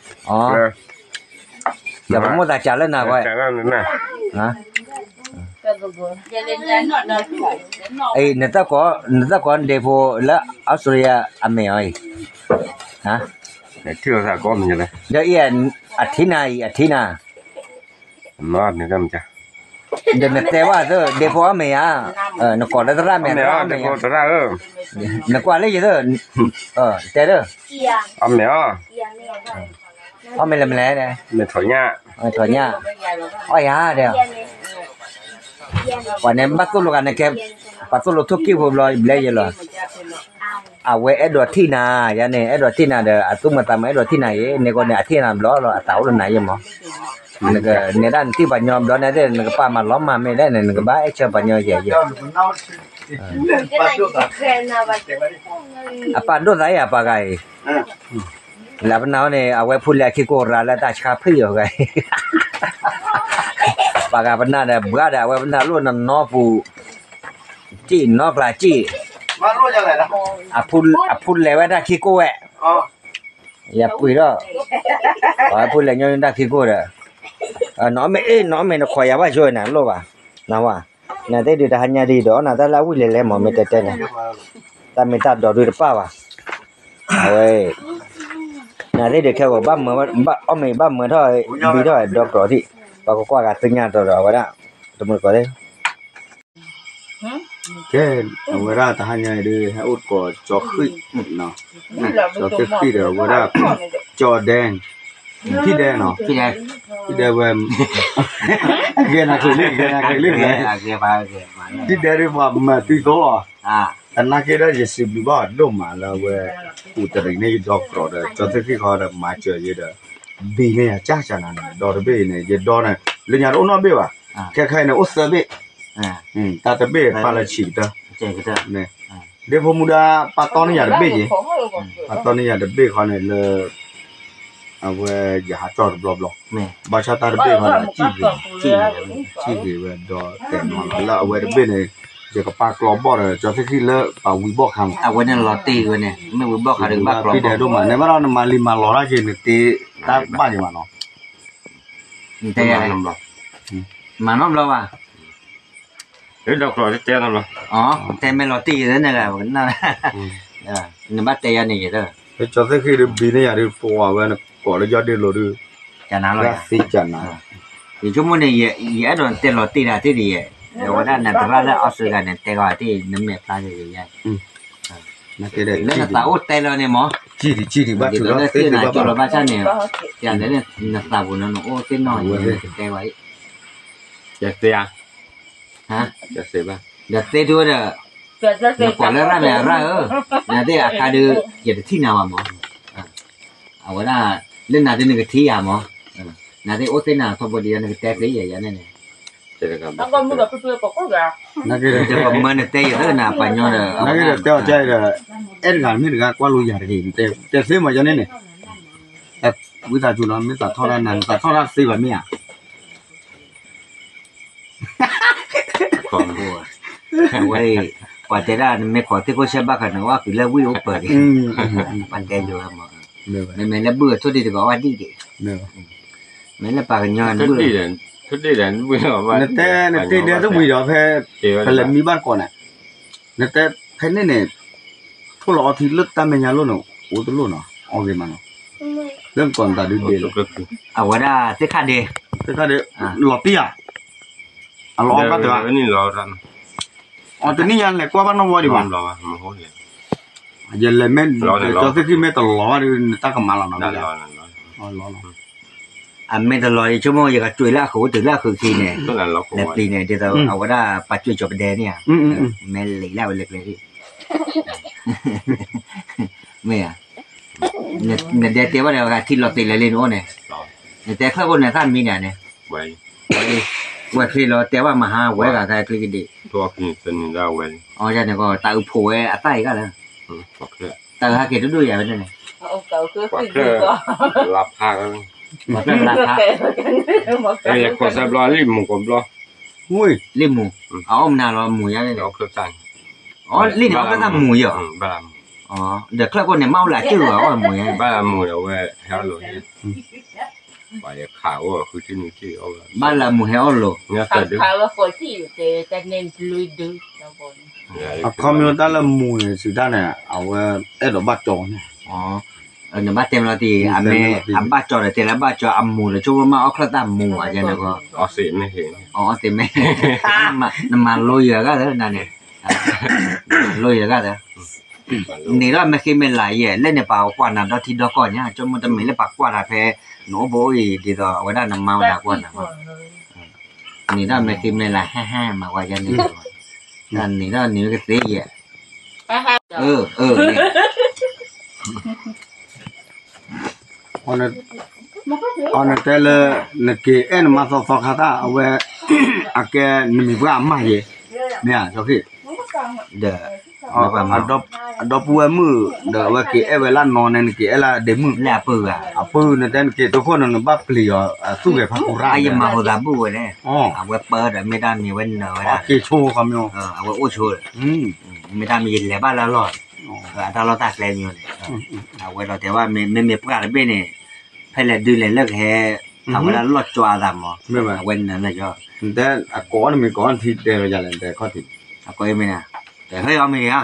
ယပမိၣ်သးစးလၢနၤဝဲ, နသကိး, နသကိးဒ့ဖိလၢ Australia အမဲာ်အီၤအံၤ, ဒီးအံၤ, အထံနၤအံၤ အထံနၤ, ဒီးနတဲဘၣ်သ့ၣ် ဒ့ဖိအီၣ်မ့ၤဧါ, နကိးလၢသရၣ်မဲာ် သရၣ်အီၣ်မ့ၤဧါ, နကွၢ်လၢယသ့ၣ်, တဲလၢ, အီၣ်မ့ၤအီၤ, အီၣ်မ့ၤလၢမနုၤလဲၣ်, မ့ၢ်ထီၣ်ညၣ်, အီၣ်ယၤဒဲး, ပှၤန့ၣ်ဘၣ်သိၣ်လိဂၤန့ၣ်ကဲ, ပှၤသိၣ်လိထိၣ်ကံၣ်ဖိဘျီဘျဲယဲလီၤ, အဝဲအဲၣ်ဒိးထံၣ်နၤ, ယၤန့ၣ် အဲၣ်ဒိးထံၣ်နၤဒီး အသူၣ်မၤသးမၤအဲၣ်ဒိးထံၣ်နၤယဲ, န့ၣ်ကီးန့ၣ် အထံၣ်နၤဘျီလီၤ အသးအိၣ်လၢနၤယဲမး, နကနဲဒၣ်နထံၣ်ပှၤညီဘျီန့ၣ်သ့ၣ် နကပာ်မၤလီၤမၢ်မ့ၢ်လဲၣ်န့ၣ် နကဘၣ်အဲၣ်ဆၢပှၤညီယဲယဲ, အပာ်ဒိၣ်သးအံၤအပှၤဂၤအံၤ, လၢပနၢ်န့ၣ် အဝဲဖိလဲၤအခံကိးရၤလၢတၢ်ဆါဖံးအီၤဂၤအံၤ, ပှၤဂၤပနၢ်ဒီး ဘှါဒီး အဝဲပနၢ်လိၣ်နနီပူၤ, စံၣ်နီကျးစံၣ်, အဖိလဲၤဝဲတၢ်ခံကိးဝဲ, ယပှ့ၤထီၣ်, အဖိလဲၤညီနုၢ်တၢ်ခံကိးဒီး, နီၢ်မ့ၢ်အ့ၣ် နီၢ်မ့ၢ်နခိးယၤဘၣ်ဆိန့ၣ် လိၣ်ဘၣ်, နဝဲ, နသ့ၣ်ဒုးတဟါညါဒ်ဒီး နတၢ်လၢအဝံၣ်လဲၤလဲၤမး မ့ၢ်တဲတဲန့ၣ်, တၢ်မ့ၢ်တၢ်ဒိးဒုးတပၣ်ဘၣ်, အဝဲ နသ့ၣ်ဒုးခဲကိာ် ဘၣ်မၢ, အီၣ်မ့ၤဘၣ်မၢထီၣ်, ဘံထီၣ်ဒီကရီးထံး, ပှၤကကွၢ်ဂၤသ့ၣ်ညါတီၤဒီး အဝဲဒၣ်, တမုာ်တကိးသ့ၣ်, ကဲ, အဝဲဒၣ်တဟါညါအံၤဒုး ဟဲအိၣ်သကိးကၠီဃံၣ်, ကၠီသ့ၣ်ဃံၣ်ဒီး အဝဲဒၣ်, ကၠီဒဲ, ထံၣ်ဒဲနီၤ, ထံၣ်ဒဲဝဲ, ဂဲၤနၤချ့လံ ဂဲၤနၤချ့လံ, ထံၣ်ဒဲဒုးပှၤမၤသံသိလီၤ, သနာ်က့ဒီး ယစံးဘျုးဘၣ်ဒိၣ်မးလၢအဝဲ, ပူၤတရံးန့ၢ်ယဒီကရီးဒီး ကၠီသ့ၣ်ဃံၣ်ဃီဒီး မၤစၢၤယဲဒီး, ဘံန့ၢ်ယၤကၢ်ကၢ်နၤန့ၣ် ဒီတဘ့ၣ်အံၤန့ၣ် ယဒီန့ၣ်, လၢညါတအိၣ်နီတဘ့ၣ်ဘၣ်, ခဲခါအံၤန့ၣ် အိၣ်သၢဘ့ၣ်, တၢ်တဘ့ၣ်ပာ်လၢဆံးကတၢၢ်, ဒ့ဖိမူဒါ ပာ်တီန့ၢ်ယၤတဘ့ၣ်က့ၤ, ပာ်တီန့ၢ်ယၤတဘ့ၣ်ဃီန့ၣ်လၢ အဝဲယဟးကၠီၣ်တဘျီဘျီ, ဘၣ်ဆၣ်တၢ်တဘ့ၣ်ဃီန့ၣ် စံၣ်ဂ့ၤ, စံၣ်ဂ့ၤဝဲဒီးတဲမးလီၤ လၢအဝဲတဘ့ၣ်န့ၣ်, ယကပာ်ကျီဘီၣ်ဒီး ကၠီသ့ၣ်ဃံၣ်လၢပာ်ဝံၤဘီၣ်ခါမး, အဝဲန့ၣ်လီၤတံၢ်ဝဲန့ၣ် မ့ၢ်ဝံၤဘီၣ်ခါဒီးကဘၣ်ကျီဘီၣ်, ဒဲးဒိၣ်မး နမ့ၢ်ဒီးနမၤလံမၤလီၤတၢ်က့ၤ နတ့တၢ်ဘၣ်က့ၤမးနီၤ, တဲယၤ, မၤနီတဘျီဘၣ် ဒီကီးတဲနီၤလီၤ, တဲမ့ၢ်လီၤတံၢ်ယၤန့ၣ်, နဘၣ်တဲယၤန့ၣ်ယၤ, ကၠီသ့ၣ်ဃံၣ်ဒီးဘံန့ၢ်ယၤဒီး ပှၤဝဲနကိးလၢယီၢ်ဒ့လိာ်ဒီး, ကနၤလီၤ, သံကနၤ, ယဆိကမိၣ်န့ၣ် ယအဲၣ်ဒိးတဲလီၤတံၢ်တၢ်သ့ၣ်ဒံးယဲ, အဝဲဒၣ်နသရၣ်လၢအီစထြ့လယါန့ၣ် တဲဂီၤတံၢ် နမဲာ်ဖျါက့ၤယဲ, လၢနသးအိၣ်တဲလီၤန့ၣ်မး, ကံၣ်တံၢ်ဘၣ်ထုးလီၤသ့ၣ်ဘၣ်ဘၣ်, နသးပူၤန့ၣ် နအိၣ်သ့ၣ်နီၣ်ယဲ နကတဲဝဲ, ယတဲဧါ, ယတဲဘၣ်, ဒီးသ့ၣ်ထူဒီး, နကိးလၢရၣ်န့ၣ်ရၣ်ဧၢ, နသ့ၣ်အခါဒီး, ယတထံၣ်နၤဘၣ်မး, အဝဲဒၣ်, လၢနၤသ့ၣ်နကထံၣ်ယၤမး, နၤသ့ၣ်အိၣ်သ့ၣ်နၤထီဘိဒီးယၤ နကတဲသ့ယၤယၤန့ၣ်န့ၣ်, ပမၢနတဲယၤသ့ၣ်နၤပှၤညီဒီး, နကတဲအီၤကဒီး, အဲၣ်တဂၤမ့ၢ်တဂၤကွၢ်လိယၤတဂ့ၤ, တဲသ့မးယၤန့ၣ်န့ၣ်, ဝံသးစူၤနီၤ မ့ၢ်သးထီၣ်တၢ်နၤ နသးထီၣ်တၢ်သ့ဘၣ်မ့ၢ်ဧါ, ဝဲအံၤ ပှၤတဲဒၣ်နမ့ၢ်ခိးသ့ၣ်ခိၣ်ဆၢဘၣ်ဃးန့ၣ် အီၣ်ကုၤလၢဝံၣ်အိၣ်ပၢၤဒံး, ပှၤတဲယိၤဝဲမး, မ့မ့ၢ်လၢဘုၣ်အထိၣ်ဒံးတကီးအီၣ်ဒံးဒံး, မ့ၢ်လၢပှၤကညီန့ၣ်ဘုၣ်, နတဲနတ့ဒဲတဝံၤဒီးဖဲ, ပလဲၤမံဘၣ်တကိးန့ၣ်, နတဲဖဲန့ၣ်န့ၣ်, ထိၣ်လီၤအီထံလၢတၢ်မဲာ်ညါလိၣ်န့ၣ် အိၣ်တလိၣ်နီၤ, အီၣ်ဂ့ၤမးနီၤ, လၢနကိးနသးဒုဒဲလီၤ, အဝဲဒၣ်သ့ၣ်ခါဒဲ, သ့ၣ်ခါဒဲ, လီၤတံၢ်ဧါ, အလီၤအီၣ်ဘၣ်တဂၤ အတနံၣ်ညါလဲၤကွၢ်ဘၣ်နီၣ်ဝီဒံးဘၣ်, ယလဲၤမ့ၢ်, ကၠီသ့ၣ်ဃံမ့ၢ်တလီၤဘၣ်ဒီး နတၢ်ကမၤလီၤနီၤ, လီၤလီၤ, အမ့ၢ်တလီၤ ယဆိကမိၣ်ယကကွံာ်လၢအဃုာ်အိၣ်တုၤလၢအဃုာ်ခံန့ၣ်, လဲၤပျံၤန့ၣ် ဒ်သိးအဝဲဒၣ်ပာ်ကွံာ်ကၠီၤပဒဲန့ၣ်ဧါ, မ့ၢ်လံာ်လၢအဝဲလဲၤကျဲဒံး, မ့ၢ်ဧါ, နဒဲတဲဘၣ်ဒီး ထံလီၤသ့းလၢလံနအိၣ်န့ၣ်, နတဲချၢၣ်ခိၣ်န့ၣ်သၣ်မံန့ၣ်န့ၣ်, ဝဲချ့လီၤတဲဘၣ်မဟါဝဲဂၤသးချ့ကဒံး, အန့ၣ်ကီး တၢ်အုးဖိးဝဲအသၣ်အံၤဂၤလၢ, တၢ်အုးဟးက့ၤတဒိၣ်ယၤဝဲန့ၣ်, လါဖး, လါဖး, ယခိးစဲဘျီလံာ်မူၤကိးဘျီ, လံာ်မူၤ, အအီၣ်မနုၤလီၤမူၤယါန့ၣ်, လံာ်န့ၣ်အီၣ်ဖျၢၣ်သၣ်မူၤယီၤ, ဒီးချၢၣ်ခိၣ်န့ၣ် မ့ၢ်အိၣ်လၢအကၢၣ်အီၣ်မူၤယါန့ၣ်, ဘၣ်လၢမူၤဟဲအီၣ်လိၤ, ဘၣ်လၢမူၤဟဲအီၣ်လိၤ, အခီပညီတၢ်လၢမူၤန့ၣ် စံးတၢ်န့ၣ် အဝဲအဲၣ်ဒိးဘၣ်ကၠီန့ၣ်, နဘၣ်တဲမ့ၢ်လီၤတံၢ်, အမ့ၢ်အဘၣ်ကၠီဒီးတဲလၢဘၣ်ကၠီအမူၤဒီး ဆိကမိၣ်မ့ၢ်အီၣ်ချၢၣ်သၣ်မူၤအယဲန့ၣ်ကီး, အီၣ်သ့ၣ်မ့ၢ်, နမၤလိယၤဂၤသၢနၤန့ၣ်, နမၤလိယၤဂၤသၢ, န့ၣ်ဒီးမ့ၢ်ဃ့မ့ၢ်လၤယဲၢ် လၢန့ၣ်ပှၤကွၢ်နၤဒီထံဒီကီၢ်ညါ ဆိကမိၣ်တမ့ၢ်လၢပှၤကွၢ်နၤဖဲ နအိၣ်ဘိအိၣ်အံၤ ဒ်သိးအဝဲဒၣ်နမါဝဲဒၣ်ကွၢ်နၤဘၣ်, န့ၣ်ဒီးမ့ၢ်ဃ့မ့ၢ်လၤဟဲဟဲမၤကွၢ်ယဲန့ၣ်, တၢ်န့ၣ်ဒီးန့ၣ်ကသ့ယဲၢ်, အၢ အၢ အီနတဲလၢ နက့ၤအဲၣ်နမါသီသီခါသၣ် အဝဲ အကဲနမံၤပှၢ်အမါယဲ, မ့ၢ်ဧါ ကၠီခံ, ဒီး အဒီပုၢ်ဝဲၢ်မုၣ် ဒီးအဝဲက့ၤအဲၣ်ဝဲလၢနီၢ်န့ၣ် နက့ၤအဲၣ်လၢဒ့မုၣ် လၢအပုၢ်ဂၤ, အပုၢ်နတဲနက့ၤတိခိၣ်န့ၣ် နဘၣ်ပျံၤအီၤ သူၣ်ဂဲၤဖးကူရၣ်, ယမၤဟိသးဘူၣ်ဝဲလဲၣ်, အဝဲပၢဒီးမ့ၢ်တၢ်မံၤဝဲနၢၤဝဲဒၣ်, က့ၤဆိခီမ့ၢ်, အဝဲအိၣ်ဆိ, မ့ၢ်တၢ်မံၤယလဲၤဘၣ်လၢအလီၢ်, အတၢ်လီၢ်တၢ်ကျဲမ့ၢ်န့ၣ်, အဝဲဒီးတဲဝဲ မ့မ့ၢ်ပှၢ်တဘ့ၣ်န့ၣ်, ဖဲလဲၤဒုးလဲၤလၢကဟဲ, အဝဲဒၣ်လီၢ်ကၠီအသးမး, အဝဲနၢၤလၢကၠီ, နတဲအကိးနမံၤကိးနထံတဲဝဲယၤလဲၣ် နတဲခီၣ်ထံး, အကိးအမံၤန့ၣ်, တဲဟဲအီၣ်မ့ၤန့ၣ်ဧါ,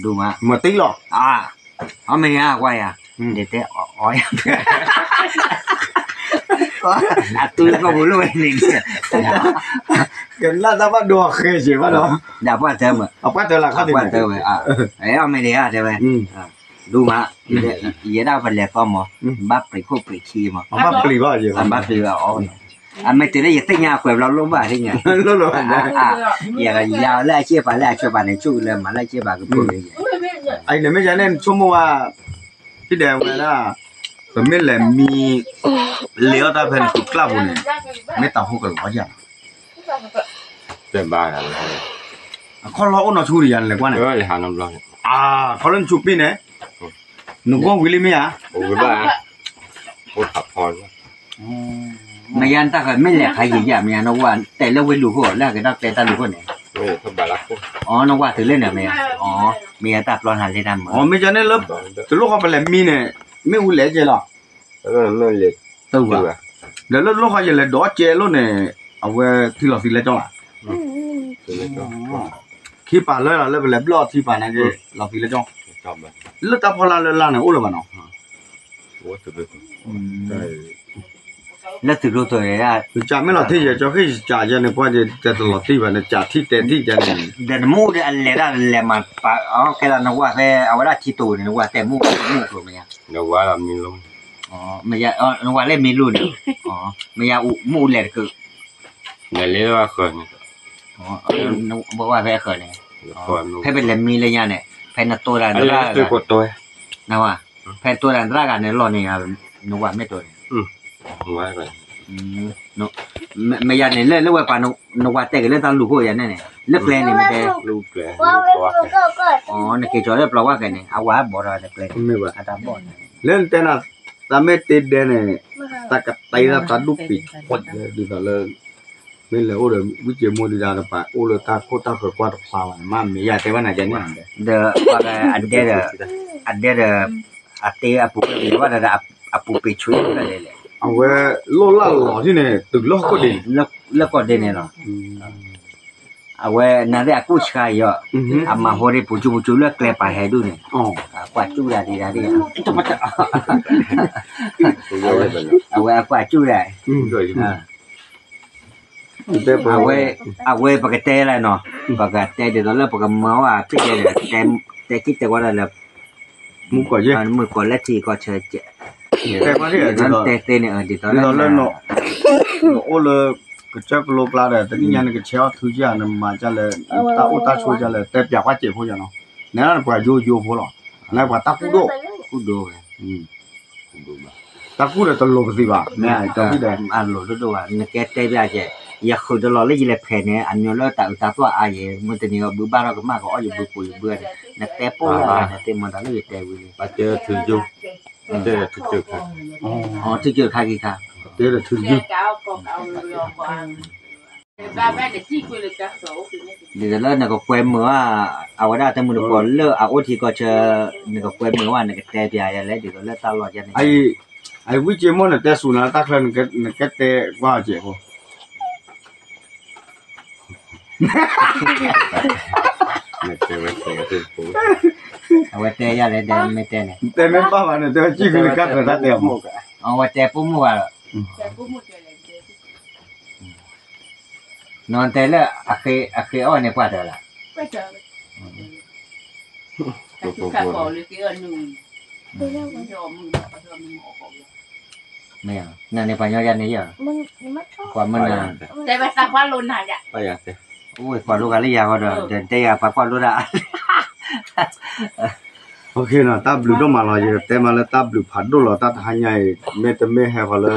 ဒူမး, မၤတံၢ်လီၤ, အီၣ်မ့ၤန့ၣ်ဧါ ကွၢ်ယၤ, ဒ်တဲအီၣ်ယၤ, အတူၢ်ကီၢ်ပူၤလိၣ်ဝဲန့ၣ်, ကနၣ်တၢ်ဘၣ်ဒိအဃဲက့ၤဘၣ်ဒီး, ဒ်ပှၢ်တၢၢ်မး, အပှၢ်တၢၢ်လၢခီၣ်ထံး, ပှၢ်တၢၢ်ဝဲ, အီၣ်မ့ၤန့ၣ်ဧါ တဲဝဲ, ဒူမး, ယဲဒၣ်ပလဲၤသီမး, ဘၣ်ပျံၤခိၣ်ပျံၤခံမး, ဘၣ်ပျံၤဘၣ်ယဲ, ဘၣ်ပျံၤဘၣ်အီၣ်, အမ့ၢ်တုၤလၢယသ့ၣ်ညါအခွဲးဘျီလိၣ်ဘၣ်သ့ၣ်ညါ, လိၣ်လိၣ်, ယၤလၢအစ့ၣ်ပာ်လၢအစ့ၣ်ပာ်န့ၣ် ဆူၣ်လၢမၤလၢအစ့ၣ်ပာ်ကဖုၣ်လၢယဲ, အံၤန့ၣ်မ့ၢ်ယၤန့ၣ် နဆိကမိၣ်ဝဲ, ဖဲဒဲးဝဲဒၣ်, ပမ့ၢ်လဲၤမံ, လဲၤအီၣ်တၢ်ဖဲနသုးကျၢ်ပူၤန့ၣ်, မ့ၢ်တၢ်ဟူကလီယၤ, တဲဘၣ်, အခီၣ်လီၢ်အိၣ်နီၢ်ဆူၣ်တယၤနလဲၤကွၢ်န့ၣ်, အခီၣ်လၢနဆူၣ်ပ့ၢ်န့ၣ်, နဂီၢ်ဝံၤလံမ့ၢ်ဧါ, မ့ၢ်ယါနတၢ်ဃၤ မ့ၢ်လဲၤခါယံာ်ယၤ မ့ၢ်ယါနဝဲတဲလၢဝ့ၢ်လူၤခိၣ် လၢအကဲထီၣ်ကျဲတၢ်လူၤခိၣ်န့ၣ်, အီ နဝဲတုၤလၢန့ၣ်မ့ၢ်, မ့ၢ်ယါတၢ်ပျီနၤလၢတၢ်မၤ, မ့ၢ်ယါန့ၣ်လၢ, တလိၣ်ဃီပလဲၤမံန့ၣ်, မ့ၣ်အူလဲၤကဲလီၤ, ဒီးလၢတလိၣ်ဃီယလဲၤဒိးကဲလိာ်န့ၣ်, အဝဲထံလီၤသံလၢကၠီလီၤ, ခံပာ်လၢလီၤလၢပလဲၤဘျီၣ်ထံပာ်န့ၣ်က့ၤ လီၤသံလၢကၠီ, လၢတၢ်ဖီလာ်လၢလာ်န့ၣ်အိၣ်လၢၤဘၣ်နီၤ လၢသုးရိၣ်သိး, ယကမ့ၢ်လီၤထံၣ်ယကၠီဃ့ယကၠးယဲန့ၣ် ပှၤယတဲတလီၤတံၢ်ဘၣ်န့ၣ် ကၠးထံၣ်တဲထံၣ်ယဲန့ၣ်, ဒီးနမူဒီးအလဲၤဒၣ်လဲၤမၤပာ်အီၤ ကဲလီၤနဝၤဖဲအဝဲဒၣ်ထံတိၤန့ၣ် နဝၤတဲမူမူကျိၤမ့ၢ်ယါ, နဝၤလၢမံလိ, နဝၤလၢမံလိန့ၣ်, မ့ၢ်ယါမူလဲၤတကၢး, လဲၤလၢအဃၢၤန့ၣ်, ဝၤဖဲအဃၢၤန့ၣ်, ဖဲပလဲၤမံလၢညါန့ၣ် ဖဲနတိၤတၢ်နရၣ်, နဝၤ, ဖဲတိၤတၢ်နရၣ်ဂၤန့ၣ်လီၤန့ၣ်, နဝၤမ့ၢ်တိၤန့ၣ် မ့ၢ်ယါန့ၣ် လၢလၢဝဲပှၤနဝၤတဲက့ၤလၢတၢ်လူၤခိၣ်ယါန့ၣ်န့ၣ် လၢကျဲန့ၣ်မ့ၢ်တဲ, နက့ၤကၠီလၢပျီဝါကျဲန့ၣ် အဝၤဘီဒီးတကျဲ, လၢနတဲနၤ, တၢ်မ့ၢ်တ့ဒဲန့ၣ်, တၢ်ကတၢၢ်တၢ်ဒူၣ်ပံၤခွဲးဒ်သိးလၢ မ့ၢ်လဲၤအိၣ်ဒီးဝံၣ်က့မိၢ်ဒံးဒၣ်ဒီး ပှၤအိၣ်လၢတၢ်ခိၣ်တၢ်ဃၢၤကွၢ်တဖျါဘၣ်န့ၣ် မ့ၢ်မ့ၢ်ယတဲဘၣ်နၤယဲန့ၣ်, ဒီးပှၤဒီးအဒဲဒီး, အဒဲဒီး, အတ့အပူၤက့ၤဝဲဒၣ်ဒီး အပူၤပ့ၤဆွံလဲၣ်လဲၣ်, အဝဲလိၣ်လၢလီၤထံၣ်န့ၣ် တုၤလၢဟီၣ်ခိၣ်ဒ့န့ၣ်, လၢကီၢ်ဒဲန့ၣ်လီၤ. အဝဲနၤသ့ၣ်အကူၣ်ဆှါအံၤ, အမၤဟိဒံးပူၤကၠူပူၤကၠူလၢကျဲပာ်ဟဲဒူၣ်န့ၣ်, အကွၢ်ကၠူၣ်ဒၣ်ဒံးဒၣ်ဒံး, အဝဲအကွၢ်ကၠူၣ်ဒၣ် အဝဲပကတဲလၢနီၤ, ပကတဲဒ်သိးလၢပကမၤဝဲဖံးတဲဒီး, တဲကံၢ်တဲဝဲဒၣ်လၢ, မုၢ်ကီၢ်ယဲၢ်, မုၢ်ကီၢ်လၢထံကီၢ်ဆၢ, တဲသ့န့ၣ်ဒ်သိးလၢ, နအိၣ်လၢ, ကစၢၢ်ကလိကျါဒီး တနံၣ်ညါနကဆဲးအီၣ်ထုကၢ် နမၤကၢ်လၢ, တၢ်အိၣ်တၢ်ဆိးကၢ်လၢတဲပၠးကွၢ်စဲးဖိယၤနီၤ, နပှၤယိယိဖိလီၤ, နပှၤတၢ်ကူၣ်ဒိၣ်, တၢ်ကူၣ်ဒီးတလိၤပသံးဘၣ်, မ့ၢ်အလိၤဒိၣ်ဒိၣ်ဘၣ်, နကဲတဲပၠးကဲ, ယဃုာ်တလီၤလၢယလဲၤဖဲးန့ၣ် အမ့ၢ်လၢတၢ်အုးတၢ်သွၣ်အါယဲ, မ့ၢ်တနံၤအီၤဘုးဘၣ်ထီၣ်ကမၣ်ကအီၣ်ယဘုကိးယဘုန့ၣ်, နတဲပိၢ်လၢ်လၢ် နတဲမၤတၢ်လၢယတဲဝံၤလံ, ပတဲထူကၠိ, ထူကၠိခါခံခါ, တဲဒီးထူကၠိ ဒ်သိးလၢနကကွဲမုာ်ဘၣ်, အဝဲဒၣ်တမုၢ်တကိးလၢအအိၣ်ထံကီၢ်ဆၢ, နကကွဲမုာ်ဘၣ် နကတဲပၠးယဲလဲၣ် ဒ်သိးလၢတၢ်လီၢ်ယဲန့ၣ်, အဝံၣ်က့မိၢ် နတဲစူၤနၤတၢ်ချၢ နကတဲကွၢ်အီၤကဲးဖိ, အဝဲတဲယၤလဲၣ် တဲမ့ၢ်တဲန့ၣ်, တဲမ့ၢ်ဘၣ်ဘၣ်န့ၣ် တဲဝဲကံၢ်ဃုာ်တခါတၢ်တဲအမိၢ်, အဝဲတဲပိာ်မုၣ်ဘၣ်လီၤ, နီၢ်တဲလၢ, အဃ့အီၣ်န့ၣ်ပှၢ်တၢၢ်လၢ, မ့ၢ်, နန့ၣ်ပှၤညီယါန့ၣ်ယဲ, ပှၤမုၢ်နၤ, အိၣ်ကွၢ်လိဂၤလၢယၤဃီဒီး တဲယၤပှၤကွၢ်လိတၢ် တၢ်ဘျုးဒိၣ်မးလီၤ ယကတဲမးလၢတၢ်ဘျုးဖးဒိၣ်လီၤ တၢ်တဟါညါအံၤ မ့တမ့ၢ်ဟဲဃီၤလၢ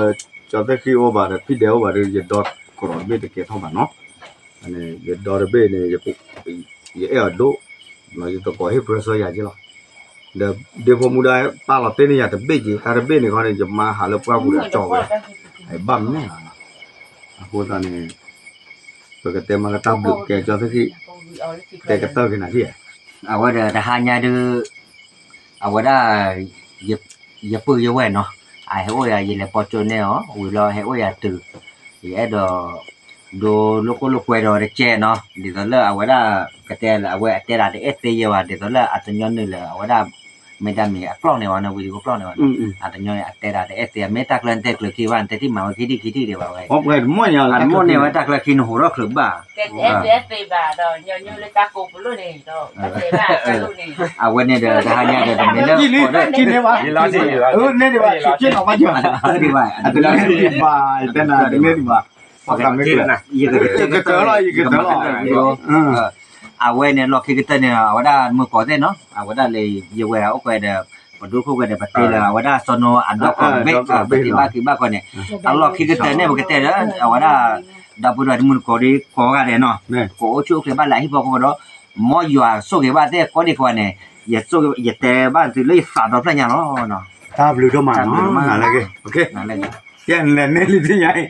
ကၠီသ့ၣ်ဃံအိၣ်ဘၣ်ဒီး ဖံဒဲးအိၣ်ဘၣ်ဒီး ယဒီကရီးတဘ့ၣ်တကဲထီၣ်ဘၣ်နီၤ, ယဒီတဘ့ၣ်န့ၣ် ယအဲၣ်အီၤဒိၣ်, ယသကိးဟ့ၣ်ပြၢဆၢယၤက့လီၤ, ဒီးဒ့ဖိမူဒါပာ်လီၤတ့ၢ်န့ၢ်ယၤတဘ့ၣ်က့ တၢ်တဘ့ၣ်န့ၣ်ခီန့ၣ် ယမါဟးလၢပှၢ်ပူၤဒီးကၠီဝဲ, ဘၣ်မနုၤလီၤ, အဃိသတးန့ၣ် ပကတဲမးလၢတၢ်ဘျုးကဲကၠီသ့ၣ်ဃံ, တဲကတၢၢ်က့ၤနၤဒ်, အဝဲဒီးတဟါညါဒုး အဝဲဒၣ် ယပုၢ်ယဝဲၢ်နီၤ, အဟဲအိၣ်ယၤ ယလဲၤပိာ်ကၠိန့ၢ်အီၤ ဝံၤလီၤဟဲအိၣ်ယၤတုၤ, ယအဲၣ်ဒိး ဒိလိာ်ကိၢ်လိာ်ကွဲဒီးတကဲနီၤ ဒ်သိးလၢအဝဲဒၣ် ကတဲလၢအဝဲအတဲဒၣ် တအဲၣ်သ့ယဲဘၣ် ဒ်သိးလၢအတညီနုၢ်လၢအဝဲဒၣ် မ့ၢ်တၢ်မံၤအကျီၢ်န့ၣ်ဝဲ နဝံၤဒံးကကျီၢ်န့ၣ်ဝဲ, အတညီန့ၣ် အတဲဒၣ်တအဲၣ်သ့ မ့ၢ်တၢ်ကျၢၢ်တဲကျၢၤခံဘၣ် နတဲတံၢ်မၤဝဲခံထံၣ်ခံထံၣ်ဒံးဘၣ်ဝဲ, အတမိၣ်န့ၢ်ဝဲတၢ်ကျၢၢ်ခံနဟူးထီၣ်ချုးဘၣ် အဝဲန့ၣ်ဒီး တဟါညါဒီး တမ့ၢ်လၢ ဘၣ်, ယကတၢၢ်လီၤ ယကတၢၢ်လီၤ, အဝဲန့ၣ် လီၢ်ခံကတၢၢ်န့ၣ် အဝဲဒၣ်မုၢ်ကီၢ်သ့ၣ်နီၤ အဝဲဒၣ်လၢယဝဲၢ်အိၣ်ကွဲဒီး ပဒိခိၣ်ကွဲဒီး ပတဲလၢအဝဲဒၣ်စီၤနိအဒီကီၢ်ဘ့ၣ် ပတဲဘၣ်က့ၤဘၣ်ကီးန့ၣ် အလီၢ်ခံကတၢၢ်န့ၣ် ပကတဲဒီး အဝဲဒၣ် ဒီပုၢ်ဒီဝဲၢ်တမုၢ်တကိးဒီးကိးဂၤဒဲးနီၤ ကအိၣ်ဆူၣ်အိၣ်ချ့ဘၣ်လၢအဟံၣ်ဖိဃီဖိဒီး မ်ယွၤဆိၣ်ဂ့ၤဘၣ်သ့ၣ်ကိးဒံကိးဂၤန့ၣ် ယတဲဘၣ်သုလၢယသးဒီဖျၢၣ်ညါလီၤ. တၢ်ဘျုးဒိၣ်မး နၤလၢဂ့ၤ ကဲ နလဲၤန့ၢ်လံသ့ၣ်ညါအံၤ